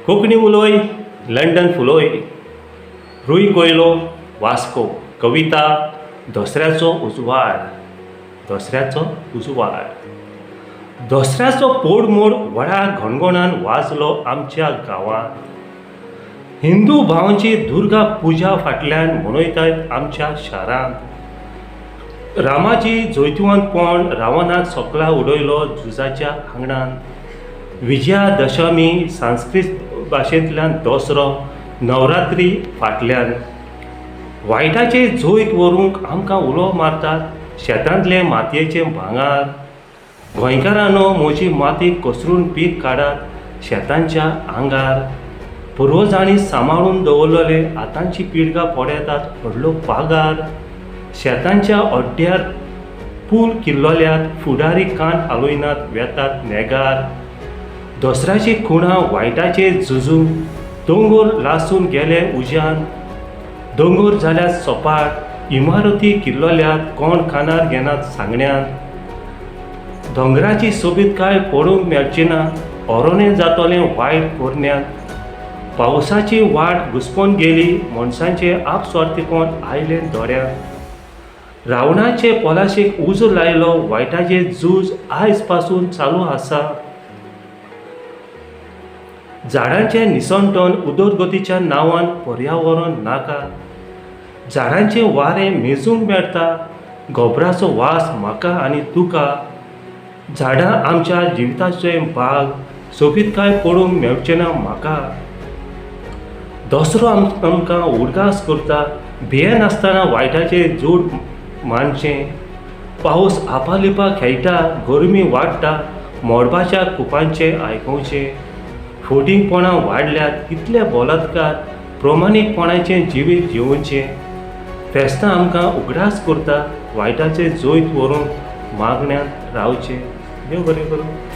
Konkani उलोय London फुलोय. रूय Coelho, Vasco. कविता दसऱ्याचो उजवाड. दसऱ्याचो उजवाड. दसऱ्याचो पडमूड व्हडा घणघणान वाजलो आमच्या गांवांत. हिंदू भावांची दुर्गा पुजा फाटल्यान मनयतात आमच्या शारांत. रामाची जैतिवंतपण रावणाक सकला उडयलो झुजाच्या आंगणांत. विजयादशमी संस्कृत भाशेंतल्यान दसरो, नवरात्री फाटल्यान वायटाचेर जैत व्हरूंक आमकां उलो मारतात शेतांतलें मातयेचें भांगर. गोंयकारांनो, म्हजी माती कोसळून पीक काडात शेतांच्या आंगार. पुर्वजांनी सांबाळून दवरलेले आतांची पिळगां पळयतात व्हडलो पागार. शेतांच्या अड्ड्यार पूल किल्लोल्यात, फुडारी कान हालयनात, वेतात नेगार. दसऱ्याची खुणां वायटाचेर झुजूंक, दोंगर लासून गेले उज्यान. दोंगर जाल्यात सपाट, इमारती किल्लोल्यात, कोण कानार घेनात सांगण्यान. दोंगराची सोबीतकाय पळोवंक मेळची ना, ओरोने जातलें वायट करण्यान. पावसाची वाट घुसपोन गेली, मनशांचें आपस्वार्थीपण आयलें दोळ्यांत. रावणाचे पलाशेक उजो लायलो, वायटाचें झूज आयज पासून चालू आसा. झाडांचें निसंटन उदरगतीच्या नांवान पर्यावरण नाका. झाडांचें वारें मेजूंक मेळटा, गोबराचो वास म्हाका आनी तुका. झाडां आमच्या जिविताचें भाग, सोबीतकाय पळोवंक मेळचें ना म्हाका. दसरो आमकां उडगास करता, भियेनासतना वायटाचेर जोड मांडचें. पावस आपालिपा खेळटा, गरमी वाडटा, मळबाच्या कुपांचें आयकुचें. फटींगपणां वाडल्यात, कितले बलात्कार, प्रमाणीकपणाचें जिवीत जिवचें. फेस्तां आमकां उगडास करता, वायटाचेर जैत व्हरूंक मागण्यांत रावचें. देव बरें करूं.